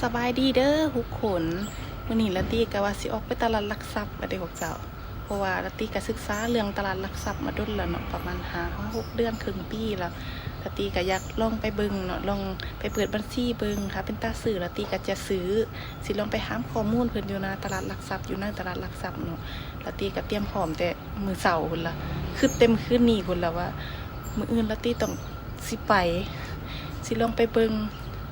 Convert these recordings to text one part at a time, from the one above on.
ສະບາຍດີເດີທຸກຄົນ, ມື້ນີ້ລາຕີກະວ່າຊິອອກໄປຕະຫຼາດຫຼັກຊັບລະເດ້ພວກເຈົ້າ, ເພາະວ່າລາຕີກະສຶກສາເລື່ອງຕະຫຼາດຫຼັກຊັບມາດົນແລ້ວເນາະ, ປະມານຫ້າຫົກເດືອນ ເຄິ່ງປີແລ້ວ. ລາຕີກະຢາກລອງໄປເບິ່ງເນາະ, ລອງໄປເປີດບັນຊີເບິ່ງ, ຖ້າເປັນຕາຊື້ລາຕີກະຈະຊື້, ຊິລອງໄປຖາມຂໍ້ມູນເພິ່ນຢູ່ໜ້າຕະຫຼາດຫຼັກຊັບ, ຢູ່ໃນຕະຫຼາດຫຼັກຊັບເນາະ. ລາຕີກະຕຽມພ້ອມແຕ່ມື້ເຊົ້າພຸ້ນລະ, ຄຶດແຕ່ມື້ຄືນນີ້ພຸ້ນລະວ່າ ມື້ອື່ນລາຕີຕ້ອງຊິໄປ, ຊິລອງໄປເບິ່ງ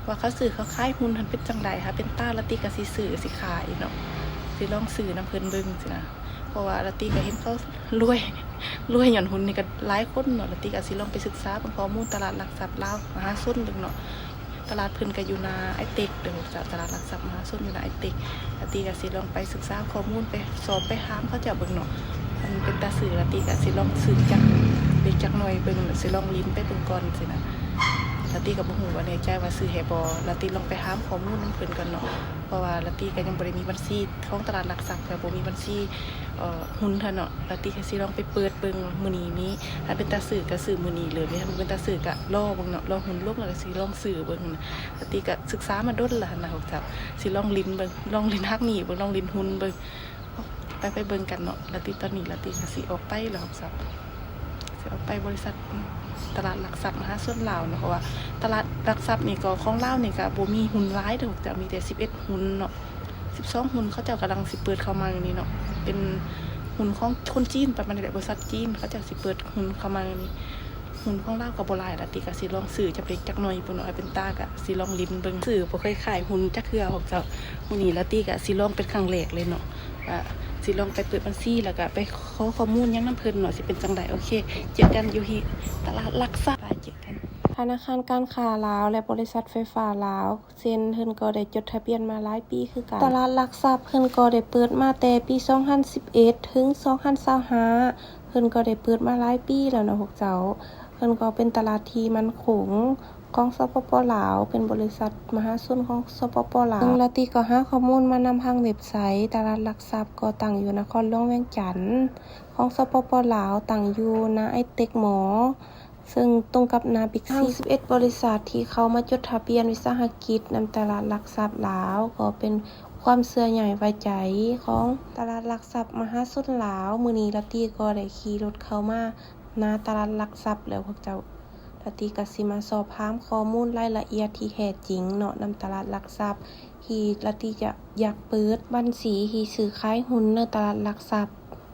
ວ່າເຂົາຊື້ເຂົາຂາຍຮຸ້ນຫັ້ນເປັນຈັ່ງໃດ, ຖ້າເປັນຕາລາຕີກະຊິຊື້ຊິຂາຍເນາະ, ຊິລອງຊື້ນຳເພິ່ນເບິ່ງຊີ້ນະ. ເພາະວ່າລາຕີກະເຫັນເຂົາລວຍ ລວຍຍ້ອນຮຸ້ນນີ້ກະຫຼາຍຄົນເນາະ, ລາຕີກະຊິລອງໄປສຶກສາເບິ່ງຂໍ້ມູນຕະຫຼາດຫຼັກຊັບລາວມະຫາຊົນເບິ່ງເນາະ. ຕະຫຼາດເພິ່ນກະຢູ່ໜ້າໄອເຕັກເດີເຈົ້າ, ຕະຫຼາດຫຼັກຊັບມະຫາຊົນຢູ່ໜ້າໄອເຕັກ. ລາຕີກະຊິລອງໄປສຶກສາຂໍ້ມູນ, ໄປສອບໄປຖາມເຂົາເຈົ້າເບິ່ງເນາະ, ຄັນເປັນຕາຊື້ລາຕີກະຊິລອງຊື້ຈັກເລັກຈັກໜ້ອຍເບິ່ງ, ຊິລອງຫຼິ້ນໄປເບິ່ງກ່ອນຊີ້ນະ. ລາຕີກະບໍ່ຮູ້ວ່າແນ່ໃຈວ່າຊື້ໃຫ້ບໍ່, ລາຕີລອງໄປຖາມຂໍ້ມູນນຳເພິ່ນກ່ອນເນາະ, ເພາະວ່າລາຕີກະຍັງບໍ່ໄດ້ມີບັນຊີຂອງຕະຫຼາດຫຼັກຊັບ, ກະບໍ່ມີບັນຊີ ເອີ ຮຸ້ນຫັ້ນເນາະ. ລາຕີກະຊິລອງໄປເປີດເບິ່ງມື້ນີ້ນີ້, ຖ້າເປັນຕາຊື້ກະຊື້ມື້ນີ້ເລີຍ, ຖ້າບໍ່ເປັນຕາຊື້ກະລໍເບິ່ງເນາະ, ລໍຮຸ້ນລົງແລ້ວກະຊິລອງຊື້ເບິ່ງຫັ້ນນະ. ລາຕີກະສຶກສາມາດົນລະຫັ້ນນະພວກເຈົ້າ, ຊິລອງຫຼິ້ນເບິ່ງ, ລອງຫຼິ້ນຮັກນີ້ເບິ່ງ, ລອງຫຼິ້ນຮຸ້ນເບິ່ງ. ໄປ ໄປເບິ່ງກັນເນາະ. ລາຕີ ຕອນນີ້ລາຕີກະຊິອອກໄປແລ້ວພວກເຈົ້າ, ຊິອອກໄປບໍລິສັດ ອາ ຕະຫຼາດຫຼັກຊັບມະຫາຊົນລາວເນາະ, ເພາະວ່າຕະຫຼາດຫຼັກຊັບນີ້ກໍ ຂອງລາວນີ້ກະບໍ່ມີຮຸ້ນຫຼາຍເດີພວກເຈົ້າ, ມີແຕ່ສິບເອັດຮຸ້ນເນາະ. ສິບສອງຮຸ້ນເຂົາເຈົ້າກຳລັງຊິເປີດເຂົ້າມານີ້ເນາະ, ເປັນຮຸ້ນຂອງຄົນຈີນປະມານນີ້ແຫຼະ, ບໍລິສັດຈີນເຂົາເຈົ້າຊິເປີດຮຸ້ນເຂົ້າມານີ້. ຮຸ້ນຂອງລາວກໍບໍ່ຫຼາຍ, ລາຕີກະຊິລອງຊື້ຈັກເລັກຈັກໜ້ອຍເບິ່ງເນາະ, ເປັນຕາກະຊິລອງຫຼິ້ນເບິ່ງ. ຊື້ບໍ່ເຄີຍຂາຍຮຸ້ນຈັກເທື່ອພວກເຈົ້າ, ມື້ນີ້ລາຕີກະຊິລອງເປັນຄັ້ງແລກເລີຍເນາະ, ກະຊິລອງໄປເປີດບັນຊີ ແລ້ວກະໄປຂໍຂໍ້ມູນຫຍັງນຳເພິ່ນເນາະ, ຊິເປັນຈັ່ງໃດ. ໂອເຄ ເຈີກັນຢູ່ທີ່ຕະຫຼາດຫຼັກຊັບ, ບາຍ ເຈີກັນ. ທະນາຄານການຄ້າລາວ ແລະ ບໍລິສັດໄຟຟ້າລາວ ເຊັ່ນ ເພິ່ນກໍໄດ້ຈົດທະບຽນມາຫຼາຍປີຄືກັນ. ຕະຫຼາດຫຼັກຊັບເພິ່ນກໍໄດ້ເປີດມາແຕ່ປີສອງພັນສິບເອັດ ເຖິງ ສອງພັນຊາວຫ້າ, ເພິ່ນກໍໄດ້ເປີດມາຫຼາຍປີແລ້ວເນາະພວກເຈົ້າ. ເພິ່ນກໍເປັນຕະຫຼາດທີ່ໝັ້ນຄົງຂອງ ສປປ ລາວ, ເປັນບໍລິສັດມະຫາຊົນຂອງ ສປປ ລາວ. ເຊິ່ງລາຕີກໍຫາຂໍ້ມູນມານຳທາງເວັບໄຊ, ຕະຫຼາດຫຼັກຊັບກໍຕັ້ງຢູ່ນະຄອນຫຼວງວຽງຈັນ ຂອງ ສປປ ລາວ, ຕັ້ງຢູ່ໜ້າໄອເຕັກມໍ, ເຊິ່ງຕົງກັບໜ້າບິກຊີ. ທັງສິບເອັດບໍລິສັດທີ່ເຂົ້າມາຈົດທະບຽນວິສາຫະກິດນຳຕະຫຼາດຫຼັກຊັບລາວ ກໍເປັນຄວາມເຊື່ອໃຫຍ່ໄວ້ໃຈຂອງຕະຫຼາດຫຼັກຊັບມະຫາຊົນລາວ. ມື້ນີ້ລາຕີກໍໄດ້ຂີ່ລົດເຂົ້າມາໜ້າຕະຫຼາດຫຼັກຊັບແລ້ວພວກເຈົ້າ, ລາຕີກໍຊິມາສອບຖາມຂໍ້ມູນລາຍລະອຽດທີ່ແທ້ຈິງເນາະ ນຳຕະຫຼາດຫຼັກຊັບ ທີ່ລາຕີຈະຢາກເປີດບັນຊີທີ່ຊື້ຂາຍຮຸ້ນໃນຕະຫຼາດຫຼັກຊັບ.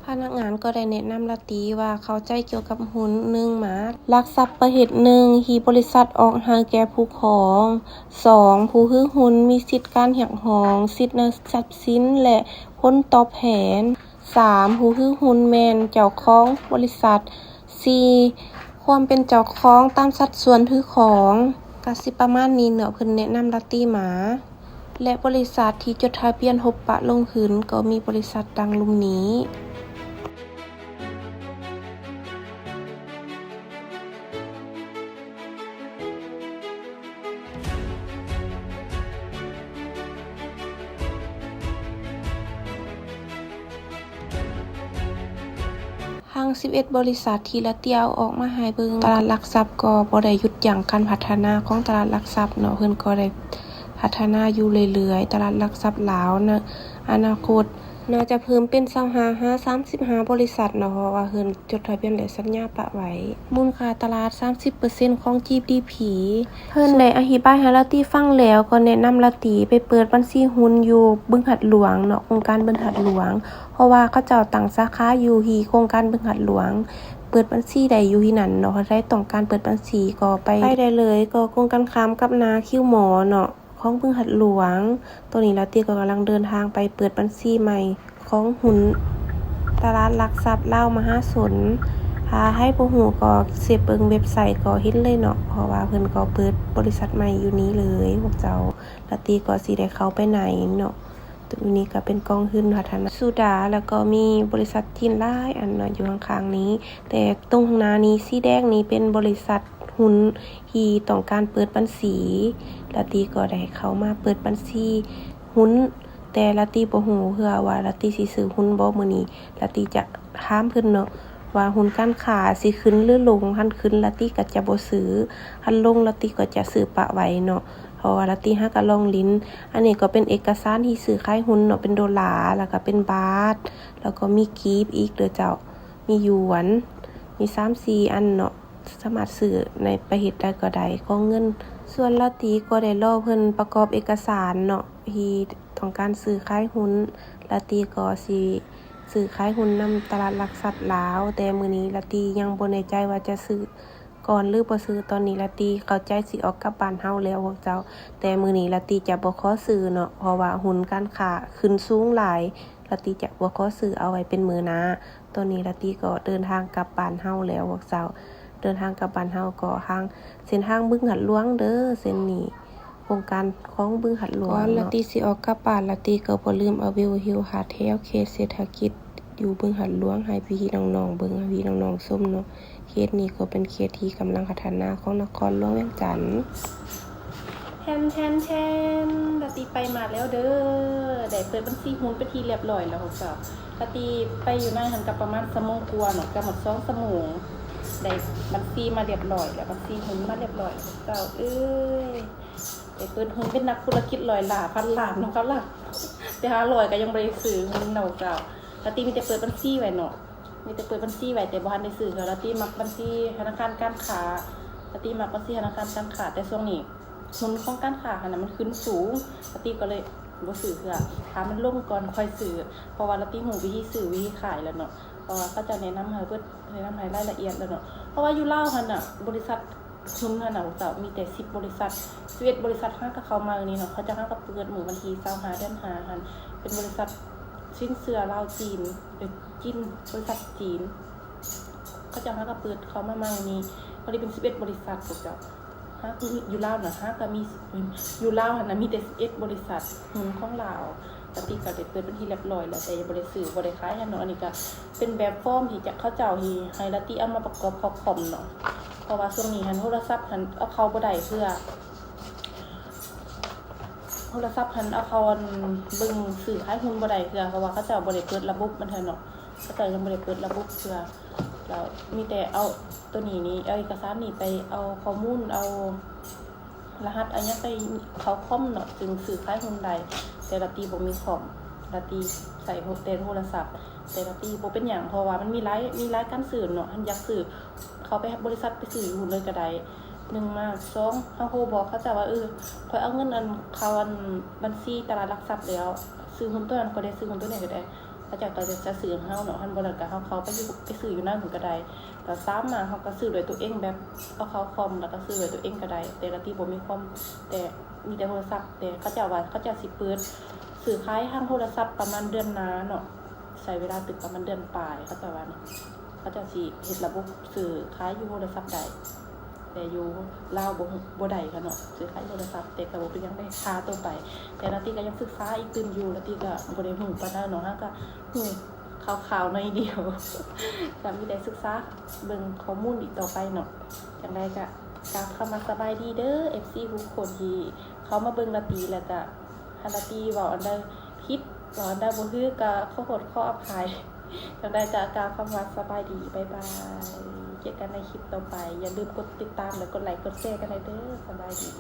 ພະນັກງານກໍໄດ້ແນະນຳລາຕີວ່າເຂົ້າໃຈກ່ຽວກັບຮຸ້ນ ໜຶ່ງ ມາກຫຼັກຊັບປະເພດໜຶ່ງທີ່ບໍລິສັດອອກໃຫ້ແກ່ຜູ້ຄອງ, ສອງ ຜູ້ຖືຮຸ້ນມີສິດການຮຽກຮ້ອງສິດໃນຊັບສິນ ແລະ ຜົນຕອບແທນ, ສາມ ຜູ້ຖືຮຸ້ນແມ່ນເຈົ້າຂອງບໍລິສັດ, ສີ່ ຄວາມເປັນເຈົ້າຂອງຕາມສັດສ່ວນຖືຂອງ. ກະຊິປະມານນີ້ເນາະ, ເພິ່ນແນະນຳລາຕີມາ. ແລະ ບໍລິສັດທີ່ຈົດທະບຽນພົບປະລົງທຶນກໍມີບໍລິສັດດັ່ງລຸ່ມນີ້. ທັງສິບເອັດບໍລິສັດທີ່ລາຕີເອົາອອກມາໃຫ້ເບິ່ງ, ຕະຫຼາດຫຼັກຊັບກໍບໍ່ໄດ້ຢຸດຢັ້ງການພັດທະນາຂອງຕະຫຼາດຫຼັກຊັບເນາະ, ເພິ່ນກໍໄດ້ພັດທະນາຢູ່ເລື້ອຍໆ. ຕະຫຼາດຫຼັກຊັບລາວໃນອະນາຄົດໜ້າຈະເພີ່ມເປັນຊາວຫ້າຫາສາມສິບຫ້າບໍລິສັດເນາະ, ເພາະວ່າເພິ່ນຈົດທະບຽນ ແລະ ສັນຍາປະໄວ້. ມູນຄ່າຕະຫຼາດສາມສິບເປີເຊັນຂອງ ຈີ ດີ ພີ. ເພິ່ນໄດ້ອະທິບາຍໃຫ້ລາຕີຟັງແລ້ວ ກໍແນະນຳລາຕີໄປເປີດບັນຊີຮຸ້ນຢູ່ບຶງຫາດຫຼວງເນາະ, ໂຄງການບຶງຫາດຫຼວງ, ເພາະວ່າເຂົາເຈົ້າຕັ້ງສາຂາຢູ່ທີ່ໂຄງການບຶງຫາດຫຼວງ, ເປີດບັນຊີໄດ້ຢູ່ທີ່ນັ້ນເນາະ. ໃຜຕ້ອງການເປີດບັນຊີກໍໄປ ໄປໄດ້ເລີຍ, ກໍກົງກັນຂ້າມກັບໜ້າຄິວມໍເນາະ ຂອງບຶງຫາດຫຼວງ. ຕອນນີ້ລາຕີກໍກຳລັງເດີນທາງໄປເປີດບັນຊີໃໝ່ ຂອງຮຸ້ນຕະຫຼາດຫຼັກຊັບລາວມະຫາຊົນ. ຖ້າໃຜບໍ່ຮູ້ກໍເຊບເບິ່ງເວັບໄຊກໍເຫັນເລີຍເນາະ, ເພາະວ່າເພິ່ນກໍເປີດບໍລິສັດໃໝ່ຢູ່ນີ້ເລີຍພວກເຈົ້າ. ລາຕີກໍຊິໄດ້ເຂົ້າໄປໃນເນາະ. ໂຕນີ້ກໍເປັນກອງທຶນພັດທະນາສຸດາ, ແລ້ວກໍມີບໍລິສັດຈີນຫຼາຍອັນເນາະ ຢູ່ຂ້າງໆນີ້, ແຕ່ຕົງຂ້າງໜ້ານີ້ສີແດງນີ້ເປັນບໍລິສັດຮຸ້ນທີ່ຕ້ອງການເປີດບັນຊີ. ລາຕີກໍໄດ້ເຂົ້າມາເປີດບັນຊີຮຸ້ນ ແຕ່ລາຕີບໍ່ຮູ້ເທື່ອວ່າລາຕີຊິຊື້ຮຸ້ນບໍ່. ມື້ນີ້ລາຕີຈະຖາມເພິ່ນເນາະ ວ່າຮຸ້ນການຄ້າຊິຂຶ້ນຫຼືລົງ, ຄັນຂຶ້ນລາຕີກໍຈະບໍ່ຊື້, ຄັນລົງລາຕີກໍຈະຊື້ປະໄວ້ເນາະ. ເພາະວ່າລາຕີຫາກະລອງຫຼິ້ນ. ອັນນີ້ກໍເປັນເອກະສານທີ່ຊື້ຂາຍຫຸ້ນເນາະ ເປັນໂດລາ ແລ້ວກໍເປັນບາດ ແລ້ວກໍມີກີບອີກເດີເຈົ້າ ມີຢວນ ມີສາມສີ່ອັນເນາະ ສາມາດຊື້ໃນປະເທດໃດກໍໄດ້ຂອງເງິນ. ສ່ວນລາຕີກໍໄດ້ລໍເພິ່ນປະກອບເອກະສານເນາະ ທີ່ຕ້ອງການຊື້ຂາຍຫຸ້ນ. ລາຕີກໍຊິຊື້ຂາຍຫຸ້ນນຳຕະຫຼາດຫຼັກຊັບລາວ, ແຕ່ມື້ນີ້ລາຕີຍັງບໍ່ແນ່ໃຈວ່າຈະຊື້ກ່ອນຫຼືບໍ່ຊື້. ຕອນນີ້ລາຕີເຂົ້າໃຈຊິອອກກັບບ້ານເຮົາແລ້ວພວກເຈົ້າ, ແຕ່ມື້ນີ້ລາຕີຈະບໍ່ຂໍຊື້ເນາະ ເພາະວ່າຫຸ້ນການຄ້າຂຶ້ນສູງຫຼາຍ. ລາຕີຈະບໍ່ຂໍຊື້ ເອົາໄວ້ເປັນມື້ໜ້າ. ຕອນນີ້ລາຕີກໍເດີນທາງກັບບ້ານເຮົາແລ້ວພວກເຈົ້າ. ເດີນທາງກັບບ້ານເຮົາກໍທາງເສັ້ນທາງບຶງຫາດຫຼວງເດີ ເສັ້ນນີ້ ໂຄງການຂອງບຶງຫາດຫຼວງເນາະ. ກ່ອນລາຕີຊິອອກກັບບ້ານ ລາຕີກໍບໍ່ລືມເອົາວິວທິວທັດແຖວເຂດເສດຖະກິດຢູ່ບຶງຫາດຫຼວງໃຫ້ພີ່ໆນ້ອງໆເບິ່ງ ໃຫ້ພີ່ນ້ອງໆຊົມເນາະ. ເຂດນີ້ກໍເປັນເຂດທີ່ກຳລັງພັດທະນາຂອງນະຄອນຫຼວງວຽງຈັນ. ແທນ ແທນ ແທນ ລາຕີໄປມາແລ້ວເດີ ໄດ້ເປີດບັນຊີຫຸ້ນເປັນທີ່ລຽບລ້ອຍແລ້ວພວກເຈົ້າ. ລາຕີໄປຢູ່ໃນຫັ້ນກໍປະມານຊົ່ວໂມງກວ່າເນາະ ເກືອບຮອດສອງຊົ່ວໂມງ ໄດ້ບັນຊີມາລຽບລ້ອຍແລ້ວ ບັນຊີຫຸ້ນມາລຽບລ້ອຍແລ້ວພວກເຈົ້າເອີຍ. ໄດ້ເປີດຫຸ້ນ ເປັນນັກທຸລະກິດຮ້ອຍລ້ານພັນລ້ານເນາະ ເຂົາລະ ແຕ່ຫ້າຮ້ອຍກໍຍັງບໍ່ໄດ້ຊື້ຫຸ້ນເນາະເຈົ້າ. ລາຕີມີແຕ່ເປີດບັນຊີໄວ້ເນາະ ມີແຕ່ເປີດບັນຊີໄວ້ ແຕ່ບໍ່ທັນໄດ້ຊື້ເທື່ອ. ລາຕີມັກບັນຊີທະນາຄານການຄ້າ ລາຕີມັກບັນຊີທະນາຄານການຄ້າ ແຕ່ຊ່ວງນີ້ຫຸ້ນຂອງການຄ້າຫັ້ນນະມັນຂຶ້ນສູງ ລາຕີກໍເລີຍບໍ່ຊື້ເທື່ອ ຖ້າມັນລົງກ່ອນຄ່ອຍຊື້ ເພາະວ່າລາຕີຮູ້ວິທີຊື້ວິທີຂາຍແລ້ວເນາະ ເພາະວ່າເຂົາເຈົ້າແນະນຳໃຫ້ເບິດ ແນະນຳໃຫ້ລາຍລະອຽດແລ້ວເນາະ. ເພາະວ່າຢູ່ລາວຫັ້ນນະ ບໍລິສັດຫຸ້ນຫັ້ນນະ ເຈົ້າ ມີແຕ່ສິບບໍລິສັດ ສິບເອັດບໍລິສັດຫາກໍເຂົ້າມານີ້ເນາະ ເຂົາເຈົ້າຫາກໍເປີດມື້ວັນທີຊາວຫ້າເດືອນຫ້າຫັ້ນ ເປັນບໍລິສັດສິນເຊື່ອລາວຈີນ ເອີ ຈີນ ບໍລິສັດຈີນ ເຂົາເຈົ້າຫາກໍເປີດເຂົ້າມາໃໝ່ນີ້ ພໍດີເປັນສິບເອັດບໍລິສັດພວກເຈົ້າ. ຫາກໍມີ ຢູ່ລາວນະ ຫາກໍມີ ຢູ່ລາວຫັ້ນນະ ມີແຕ່ສິບເອັດບໍລິສັດຫຸ້ນຂອງລາວ. ລາຕີກໍໄດ້ເປີດເປັນທີ່ລຽບລ້ອຍແລ້ວ ແຕ່ຍັງບໍ່ໄດ້ຊື້ ບໍ່ໄດ້ຂາຍຫຍັງເນາະ. ອັນນີ້ກໍເປັນແບບຟອມທີ່ຈະ ເຂົາເຈົ້າທີ່ໃຫ້ລາຕີເອົາມາປະກອບເຂົ້າຄອມເນາະ ເພາະວ່າຊ່ວງນີ້ຫັ້ນໂທລະສັບຫັ້ນເອົາເຂົ້າບໍ່ໄດ້ເທື່ອ ໂທລະສັບຫັ້ນເອົາເຂົ້າ ອັນ ເບິ່ງຊື້ຂາຍຫຸ້ນບໍ່ໄດ້ເທື່ອ ເພາະວ່າເຂົາເຈົ້າບໍ່ໄດ້ເປີດລະບົບມັນເທື່ອເນາະ ເຂົາເຈົ້າຍັງບໍ່ໄດ້ເປີດລະບົບເທື່ອ. ແລ້ວມີແຕ່ເອົາໂຕນີ້ນີ້ ເອົາເອກະສານນີ້ໄປເອົາຂໍ້ມູນ ເອົາ ລະຫັດ ເອົາຫຍັງໄປເຂົ້າຄອມເນາະ ຈຶ່ງຊື້ຂາຍຫຸ້ນໄດ້. ແຕ່ລາຕີບໍ່ມີຄອມ ລາຕີໃຊ້ໂທ ແຕ່ໂທລະສັບ. ແຕ່ລາຕີບໍ່ເປັນຫຍັງ ເພາະວ່າມັນມີຫຼາຍ ມີຫຼາຍການຊື້ເນາະ ຄັນຢາກຊື້ ເຂົ້າໄປບໍລິສັດ ໄປຊື້ຫຸ້ນເລີຍກໍໄດ້ ໜຶ່ງມາ ສອງ ເຮົາໂທບອກເຂົາເຈົ້າວ່າ ເອີ ຂ້ອຍເອົາເງິນ ອັນ ເຂົ້າ ອັນ ບັນຊີຕະຫຼາດຫຼັກຊັບແລ້ວ ຊື້ຫຸ້ນໂຕນັ້ນກໍໄດ້ ຊື້ຫຸ້ນໂຕນີ້ກໍໄດ້ ເຂົາເຈົ້າກໍຈະຊື້ໃຫ້ເຮົາເນາະ. ຄັນບໍ່ນັ້ນກໍເຮົາເຂົ້າໄປຢູ່ ໄປຊື້ຢູ່ນາພຸ້ນກໍໄດ້. ກໍສາມາດເຮົາກໍຊື້ດ້ວຍຕົວເອງ ແບບເອົາເຂົ້າຄອມ ແລ້ວກໍຊື້ດ້ວຍຕົວເອງກໍໄດ້ ແຕ່ລາຕີບໍ່ມີຄວາມ. ແຕ່ມີແຕ່ໂທລະສັບ ແຕ່ເຂົາເຈົ້າວ່າເຂົາເຈົ້າຊິເປີດຊື້ຂາຍທາງໂທລະສັບປະມານເດືອນໜ້າເນາະ ໃຊ້ເວລາຕຶກປະມານເດືອນປາຍ ເຂົາເຈົ້າວ່ານະ ເຂົາເຈົ້າຊິເຮັດລະບົບຊື້ຂາຍຢູ່ໂທລະສັບໄດ້ ແຕ່ຢູ່ລາວບໍ່ ບໍ່ໄດ້ເນາະ ຊື້ຂາຍໂທລະສັບ. ແຕ່ກໍບໍ່ເປັນຫຍັງເດ້ ຖ້າຕໍ່ໄປ ແຕ່ລາຕີກໍຍັງສຶກສາອີກຕື່ມຢູ່ ລາຕີກໍບໍ່ໄດ້ຮູ້ປານໃດເນາະ ຫາກໍຮູ້ ຂ່າວໆໜ້ອຍດຽວ ກໍມີແຕ່ສຶກສາເບິ່ງຂໍ້ມູນອີກຕໍ່ໄປເນາະ. ຈັ່ງໃດກໍກາບຄຳວ່າສະບາຍດີເດີ ເອັຟຊີທຸກຄົນທີ່ເຂົ້າມາເບິ່ງລາຕີ ແລ້ວກໍຖ້າລາຕີເວົ້າອັນໃດຜິດ ເວົ້າອັນໃດບໍ່ຖືກ ກໍຂໍໂທດຂໍອະໄພ. ຈັ່ງໃດກໍກາບຄຳວ່າສະບາຍດີ ບາຍບາຍ ເຈີກັນໃນຄລິບຕໍ່ໄປ. ຢ່າລືມກົດຕິດຕາມ ແລະ ກົດໄລກົດແຊກັນແດ່ເດີ. ສະບາຍດີ.